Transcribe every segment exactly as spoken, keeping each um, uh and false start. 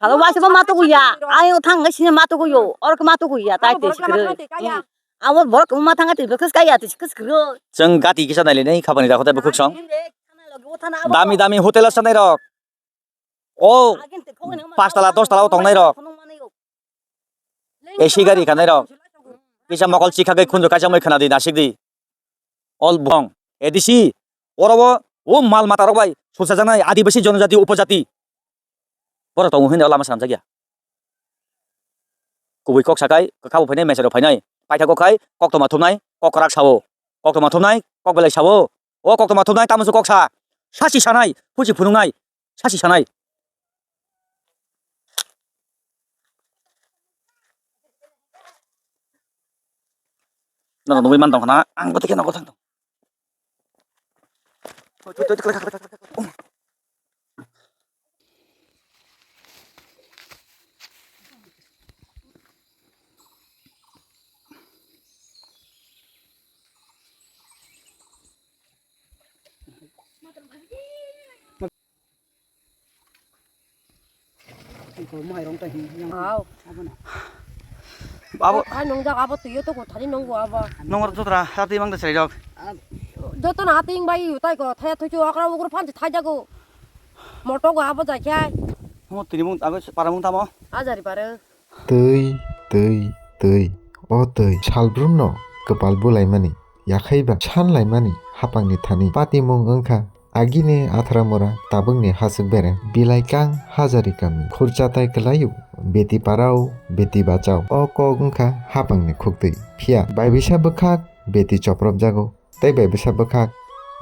Salo waisa bo ma tukuya. Ayo thang ngai sini ma tukuyo. Orok ma tukuya. Tai te sikre. Abo borok ma thang te bekhas kaya te sikre. Chwng gati kisa nai le nai khapani da khotai bukhuk song. Dami dami hotel o sanai rok. O pas tala dos tala o tongnai rok. A C gari khanai rok. Kisa mokol chikha kai khunju kaisa moi khana di nasik di. Ol bong. A D C. Oro bo o mal mata rok bai sursa janai adibasi jonojati upojati. Boro tongo hwnwi o lama swnamjakya. Kubui kok sakai, kwkha bo phainai, mesa rok phainai. Paithago khai, koktoma thumnai, kok kwrak sao. Koktoma thumnai, kok belai sao. O koktoma thumnai, tamo se kok sa. Sasi sanai, phusi phunuknai, sasi sanai. Nono nugui man tongkha na, ang bo tei khe nogo thang tong. Abo. Hai nungjak abo twiyo to kothani nungbo abo. Nongor jotra hati mang de srai jok. Joto na hati bai tai ko thaya thuchu okra ugur phanchi thai jago. Moto go abo jai khai. Mo tini mung abo para mung tamo. Ajari pare. Twi, twi, twi. O twi salbrumno kwpal bulaimani, yakhaiba sanlaimani hapangni thani patimung wngkha. Agini Atharamura tabukni hasuk bereng, Bilaikang Hajari kami, khurchatai kwlaio, beti parao, beti bachao. O kok wngkha hapangni khuktwi. Phiya baibisa bwkhak beti chopropjago, tei baibisa bwkhak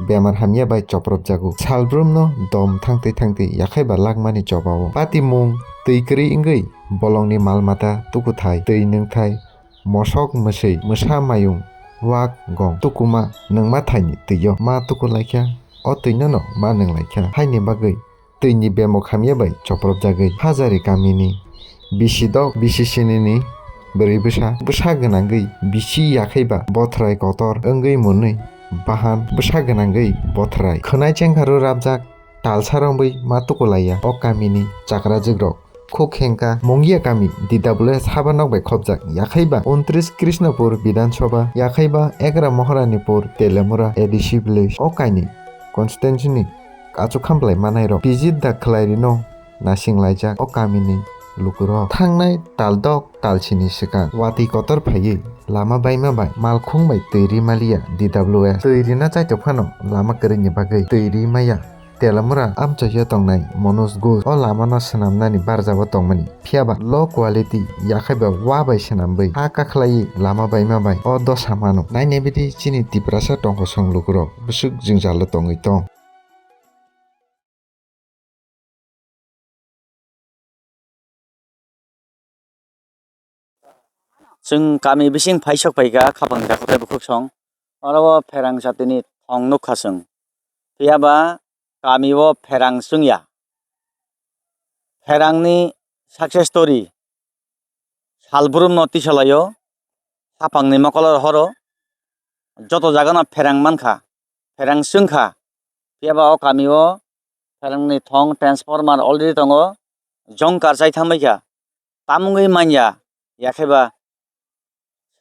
bemar hamya bai chopropjago. Salbrumno dom thangtwi thangtwi yakhaiba lakmani chobao. Patimung twi kwrwi wngwi bolongni mal mata tukuthai, twi nwngthai, mosok, mwswi, mwsa, mayung, wak, gong, tukuma, nwngma thaini twio ma tuku laikha. O twinono ma nwng laikha. Haini bagwi twini bemok hamya bai chopropjagwi Hajari kamini bisi dok, bisi sinini bwrwi bwsa, bwsa gwnangwi bisi yakhaiba bothrai kotor wngwi mwnwi bahan bwsa gwnangwi bothrai khwnai chengkharu rabjak talsa romwi ma tukulaiya o kamini chakrajikrok. Khuk hengka Mungia kami D W S haba nok bai khopjak, yakhaiba untris Krishnapur Bidhan Sabha, yakhaiba Egra Moharanipur Telemura A D C village o kaini constituency ni achuk khamplai manai rok. Pijit da khwlai rino nasing laijak o kamini lukurok. Thangnai tal dok tal sini swkang watwi kotor phaiwi lama baima bai malkhung bai twi ri maliya D W S. Twi rina chaitok phano lama kwrwini bagwi twi ri maya. Telamura amchaio tongnai Manoj Ghosh o lamano swnamnani barjabo tongmani. Phiyaba low quality yakhaiba wa bai swnamwi ha kakhlaiwi lama baima bai o dosa mano. Nainai bidi chini Tiprasa tongkosong lukurok bwswk jwngjalo tongwi tong. Chwng kami bising phaisok phaikha, khapang jakhatai bukhuk song. Oro o pherang jatini thong nukha chwng. Phiyaba kami o pherang chwngya. Pherangni success story. Salbrumno tisalaio, hapangni mokolo rohoro, joto jagano pherang mankha, pherang chwngkha. Phiyaba o kamio pherangni thong transformer already tongo, jongkar chai thangbaikha. Tamungwi manya, yakheba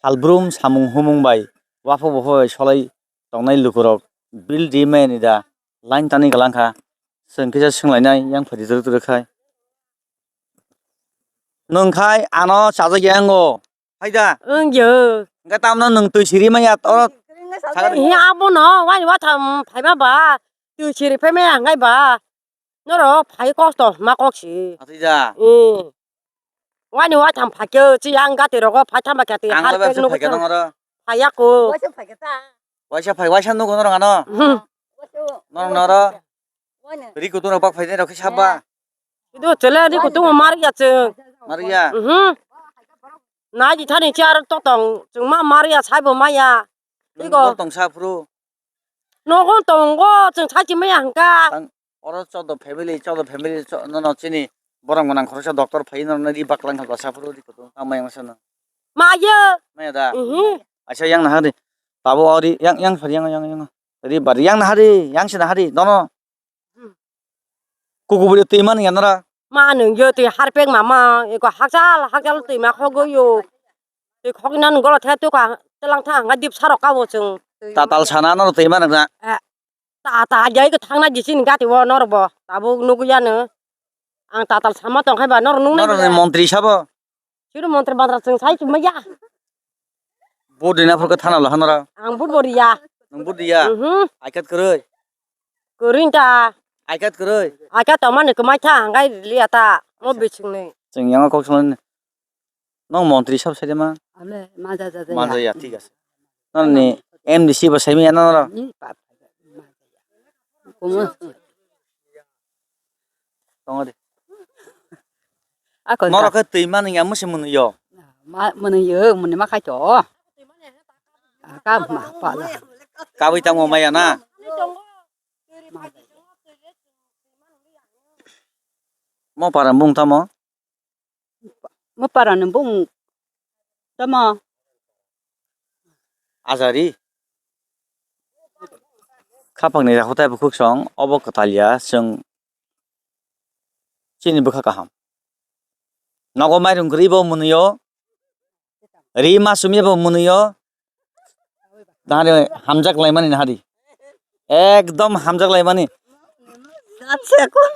salbrum samung humung bai, waphok buphok bai solai tongnai lukurok bill rimani da line tangwi kwlangkha. Chwng kisa swnglainai yang phai rijak rwkhai. Nwng khai ano chajak ya wngo. Hai da? Wng yo. Hwnkhe tamno nwng twi siri manya oro sagar. He abono wani watham phaima ba. Twi siri phaima ya hwnkhai ba. Noro phai kosto ma kok si. Atwi da. Hmm. Wani watham phaikhe chi yang gati rogo phai thamba kati. Ang har bai pek se nugo phaikha nang oro. Phaiya ko. Waisa phai, waisa nugo norok ano. Hmm. Norok noro. Ri kutung rok bak phainai rok khe saba. Idu chele ri kutung mar ya chwng. Mar ya. Mhm. Nai di thani chi aro to tong chwng ma mar ya saibo maya. Igo. Tong sa phuru. Nogo tongo chwng sai chi maya hwnkha. Oro chodo family, chodo family, cho-, nono chini borok gwnang khoroksa doctor phai nono ri baklang kha sa phuru ri kutung tang maya masa no. Maya. Maya da. Mhm. Acha yang naha ri. Tabo ori yang, yang phar yang, yang, yang. Ri bar yang naha ri, yang se naha ri. Dono. Hmm. Kuku buri twi man ya nara. Ma nung yo twi harpek mama, eko hakchal, hakchal twi ma khogwi yo. Twi khogwi nan golo the tuka, telang tha, nga dip sarok kabo chwng. Tatal sana no twi ma nung na. Eh, ta, ta, jai ko thangna jisini gati wo norok bo, tabuk nugwi ya no. Ang tatal sama tong khai ba norok nung Norok ni nai. Montri sabo. Siro montri mantra chwng sai chwng maya. Budi na phurkhe thana lo hanara. Ang bud bori ya. Nung budi ya. Mhm. Aikat kwrwi. Kwrwi ta. Aikat kwrwi. Aikat to mani kwmai tha, hangai liya ta. Mo bising ni. Chwng yang kok sung. Nong montri sab sai ma. Ale, maja ja ja. Maja ya, thik ase. Nani M D C bo sai mi ya noro. Ni pa. Komo. Tongo de. Ako Norok khe twi mani ya musi mwnwi yo. Ma mwnwi yo, mwnwi ma khai to. Ka ma pa la. Kabui tamo maya na. Mo para bung tamo? Mo para ni bung tamo? Ajari. Khapang ni rahu tai bukhuk song, obo kwtal ya, chwng chini bwkha kaham. Nogo mairung kwrwi bo mwnwi yo, ri ma sumya bo mwnwi yo, Nahari hamjak laimani nahari. Ekdom hamjak laimani. Gatse kun.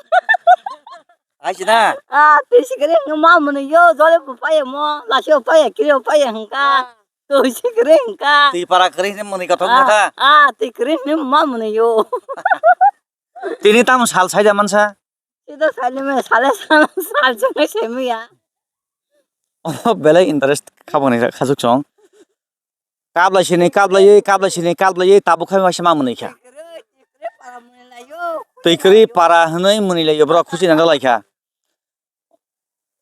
Aisi na. Ah, twi sikiri hwnkhe ma mwnwi yo, jole bo paiya mo, lasi bo paiya, kiri bo paiya hwnkha. Twi sikiri hwnkha. Twi para kwrwi hwnkhe mwnwi kothok Ah, wngkha. Ah, twi kwrwi hwnkhe ma mwnwi yo. Tini tamo sal saida mansa. Tito sal ni me sale sal sal chungai semiya. Oh, belai interest khabangni khasuk chwng. Kablai sini kablaiwi, kablai sini kablaiwi, tabuk khai waisa ma mwnwi kha. Twi kwrwi para hwnwi mwnwi lai borok khusi nang lai kha.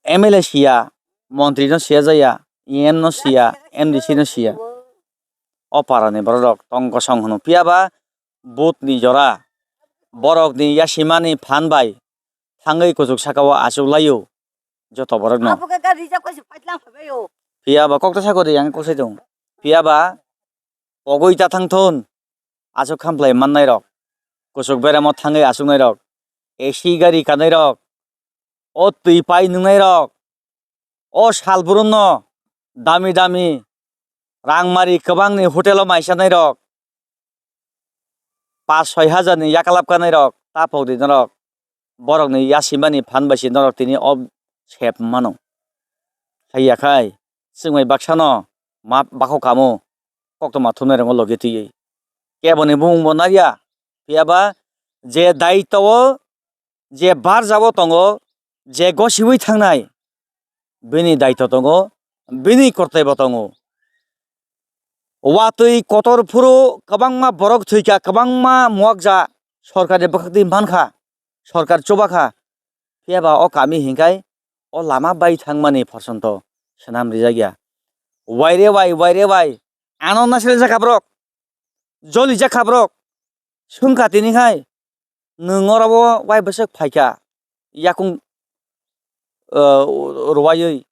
M L A siya, montri no siya jaya, E M no siya, M D C no siya. O para ni borok rok tong kosong hwno. Phiya ba vote ni jora, borok ni yasimani phan bai thangwi kuchuk saka o achuk lai o joto borok no. Abo khe gari rijak koi se fight lang phaibai o. Phiya ba kok ta sako de yang kok sai tong. Phiya ba pogwi ta thang thun achuk khamplai mannai rok, kuchuk beramo thangwi achuknai rok, A C gari kanai rok, o twi pai nungnai rok, o sal brum no dami dami rang mari kwbang ni hotel o mai chanai rok, paanch soi hajar ni yakalap kanai rok, ta pok di norok, borok ni yasimani phan bai se norok tini o sep mano. Haiya khai, chwng bai baksa no ma bakhok kamo, koktwma thumnai rok logi twiwi. Kebo ni bumung bo narya, phiya ba je daityo o je barjabo tongo, je gosiwi thangnai, bini daityo tongo, bini kortaibo tongo. Watwi kotor phuru kwbangma borok thwikha, kwbangma muakja sorkarni bwkhakni mankha, sorkar chubakha. Phiya ba o kami hinkhai o lama bai thangmani phorsonto swnam rijak ya. Waire wai, waire wai, ano naisle jakha borok. Joli jakha borok. Swngkha tini khai, nwng oro o wai bwswk phaikha, yakung, uh, rwaiwi,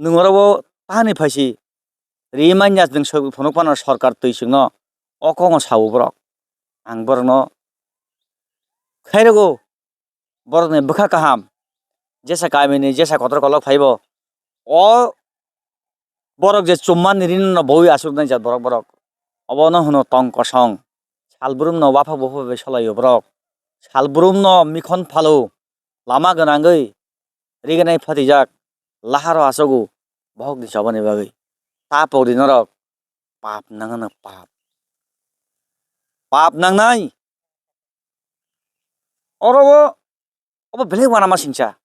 nwng oro o tahani phaisi, ri manya nwng phunuk phano sorkar twi chwngno, o kokno sao borok. Ang borokno khairokgo. Borokni bwkha kaham, jesa kamini jesa kotor kolok phaibo, o borok je chummani rino bowi aswknai jat borok borok, obono hwno tong kosong. Salbrumno waphak buphak bai solaio borok, salbrumno mikhon phalo, lama gwnangwi rignai phatijak laharo achogo bohokni chobani bagwi. Ta pokri norok pap nangano pap, pap nangnai. Oro o, obo belai uanama singcha.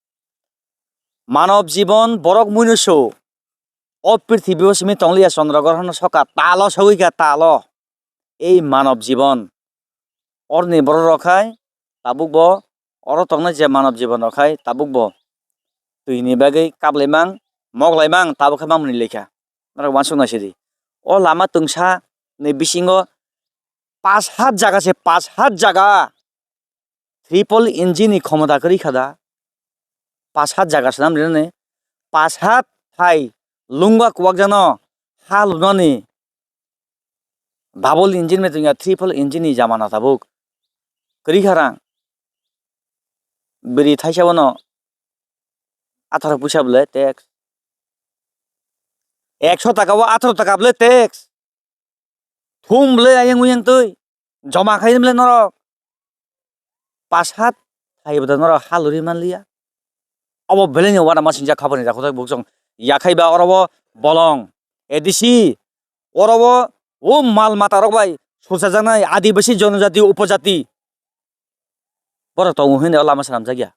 Manob jibon borok muinusu. O prithibi o simi tongliya Chandra Grohono soka talo sogwi kha talo. Ei manob jibon. Orni borok rok khai tabuk bo, oro tongnai je manob jibon rok khai tabuk bo. Twini bagwi kaplaimang, moklaimang, tabuk khe mamoni lekha. Norok uansuk naisidi. O lama twngsa ni bisingo pas hat jaga se, pas hat jaga. Triple engine ni khomota kwrwi kha da. Pas hat jaga swnam rinani. Pas hat hai lungba kwbakjano ha lunani. Double engine bai tongya, triple engine ni jamana tabuk. Kwrwi kha rang. Bwrwi thaisa bono Atharo puisa bole tax. Ekso taka o atharo taka bole tax. Thum bole ayang uyang twi. Joma khai bole norok. Pas hat hai bwda norok ha luri manliya. Obo belai ni uanamasingcha khabani dakhutai buksong. Yakhai ba oro bo bolong. A D C, oro bo o mal mata rok bai sulchajaknai adibasi jonojati upojati. Borok tongo hwnwi o lama swnamjakya.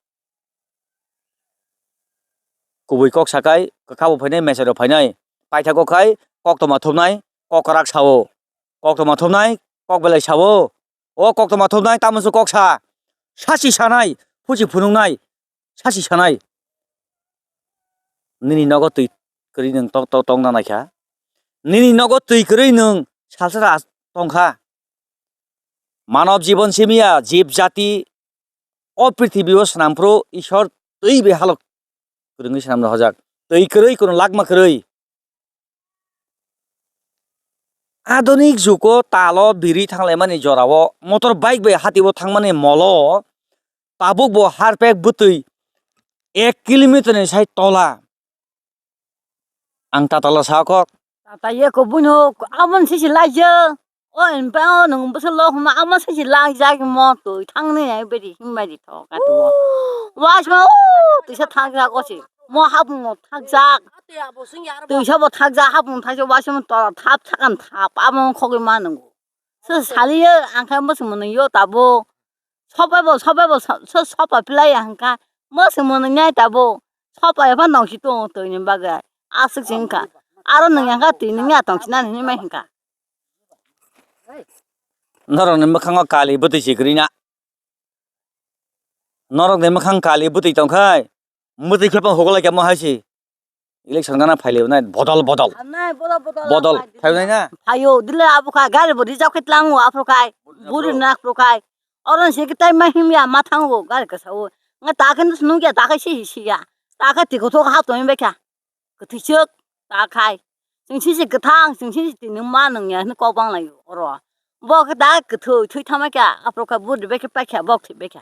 Kubui kok sakai, kwkhabo phainai, mecharo phainai. Paithago khai, koktoma thumnai, kok kwrak sao. Koktoma thumnai, kok belai sao. O koktoma thumnai, tamo se kok sa. Sasi sanai, phuchi phunuknai, sasi sanai. Nini nogo twi kwrwi nwng tok tok tongna naikha. Nini nogo twi kwrwi nwng salsara tongkha. Manob jibon simiya, jib jati, o prithibi o swnamphru Ishwar twi bai halok kwrwngwi swnamno hojak. Twi kwrwi, kuno lakma kwrwi. Adhunik jugo talo biri thanglaimani jorao motor bike bai hati o thangmani molo tabuk bo harpek bwtwi ek kilometer ni sai tola. Ang tatalo sa kok. Tata ye ko buino amon sisi laijak. O en pa o nung bwsa lok ma amon sisi laijak mo twi thangni ai beri himbai di thok ka tu. Wasma o tisa thakjak o si. Mo hapung mo thakjak. Twi sabo thakjak hapung thakjak wasma to thap thakan thap amo khogwi ma nungo. Se saliyo ang khe bwswk mwnwi yo tabuk. Sopai bo, sopai bo, so-, so-, sopai pilai ya hwnka. Bwswk mwnwi nai tabuk. Sopai ya phano nongsi tongo twi ni bagwi. Aswk se wngkha. Aro nwng ya hwnka twi nwng ya tongsi nani hinwi mai hwnka. Norok ni mwkhango kali bwtwi si kwrwi na. Norok ni mwkhang kali bwtwi tongkhai. Mwtwi khe phano hukulaikha mo hai se. Election gana phailai nai bodol bodol. Nai bodol bodol. Bodol phai nai na. Phaio dile abo kha gari bo reserve khe tlango aphuru khai. Buri na aphuru khai. Oro se khe tai ma himya ma thango gari kasa o. Nga ta khe nung ya ta khe si si ya. Ta khe tiko thok ha to himbe kha. Kwthwi chwk ta khai. Chwng sisi kwthang, chwng sisi tini ma nung ya hwnwi kok bang lai oro. Bo khe da kwthwi thwi thama kha, aphuru kha buri bai khe pai kha, bok thwi bai kha.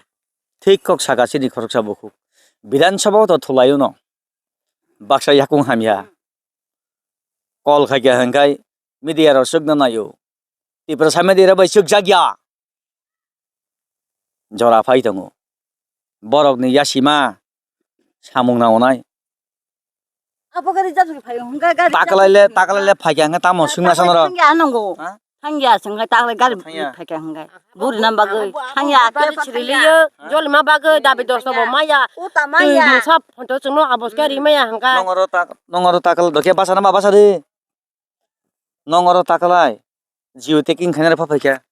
Thik kok saka chini khoroksa bukhuk. Bidhan Sabha o to thulai uno. Baksa yakung hamya. Call khai kha hwnkhai media rok swkna naio. Tiprasa media rok bai swkjak ya. Jora phai tongo. Borok ni yasima samung nangonai. Abo gari jabri phai hwnga gari. Taklai le, taklai le phai kha hwnga tamo swngna sana rok. Thangya nongo. Ha? Thangya swngkha taklai gari phai kha hwnga. Buri nam bagwi. Thangya te chiri liyo. Jolima bagwi dabi dosto bo maya. Uta maya. Twi musa photo chwngno abos khe ri maya hwnga. Nongoro tak, nongoro takla dokhe basa nama basa de. Nong oro takalai, jio taking khainai rok pha phaikha.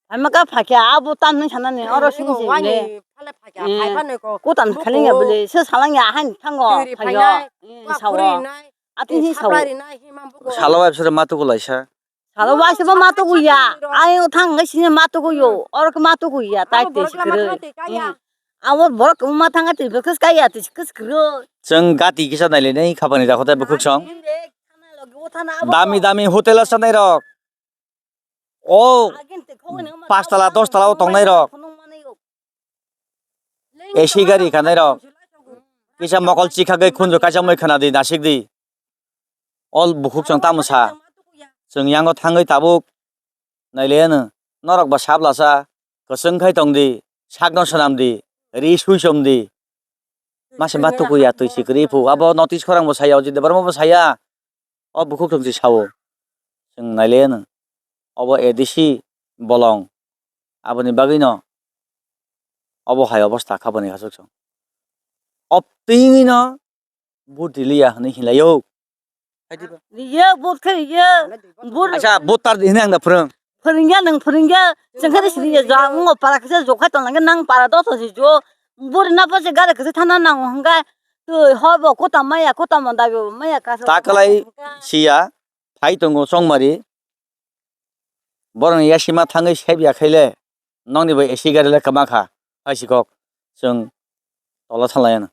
Ama ka phaikha, abo tan hinwi sanani, oro sini sini le. Kutan khaling ya bole, se salang ya, hain thango, phaio. Sao. Ati hi sao. Salo bai bisoro ma tuku laisa. Salo bai se ma tuku ya, ayo thang ngai sini ma tuku yo, oro ma tuku ya, tai te sikre. Abo borok kwbangma thangkha twi bwkha kaya twi kwswk kwrwi. Chwng gati kisa nailainai khapani dakhotai bwkhwk song. Dami dami hotel o chanai rok. O pas tala dos tala o tongnai rok. A C gari khanai rok. Kisa mokol chikhagwi khunju kaisa mui khana di nasik di. Ol bukhuk chwng tamo sa? Chwng yango thangwi tabuk nailaiano. Norok ba sablasa kwchwng khai tong di, sakno swnam di, ri sui chom di. Mase ma tukuya twi si kwrwi phu. Abo notice khorang bo saya, o Jit Debbarma bo saya. O bukhuk chwng si sao. Chwng nailaiano. Obo A D C bolong. Aboni bagwino obo hai obostha kha boni aswk chwng. Ob twino Vote riliya hwnwi hinlaio. Riyo, vote khe riyo. Vote. Acha, vote tar di hwnwi ang da phwrwng. Phwrwngya nwng phwrwngya. Chwng khe siniya ja, ngo para kisa jokhai tongna khe nang para dotho se jo. Vote na pa se gari kisa thana nango hwnga. Twi hor bo kota maya, kota mo dabi bo maya kasa. Ta kwlai siya, phai tongo chongmari. Borokni yasima thangwi sep ya khaile, nokni bai A C gari le kwma kha, hai si kok, chwng tola thanglaiya no.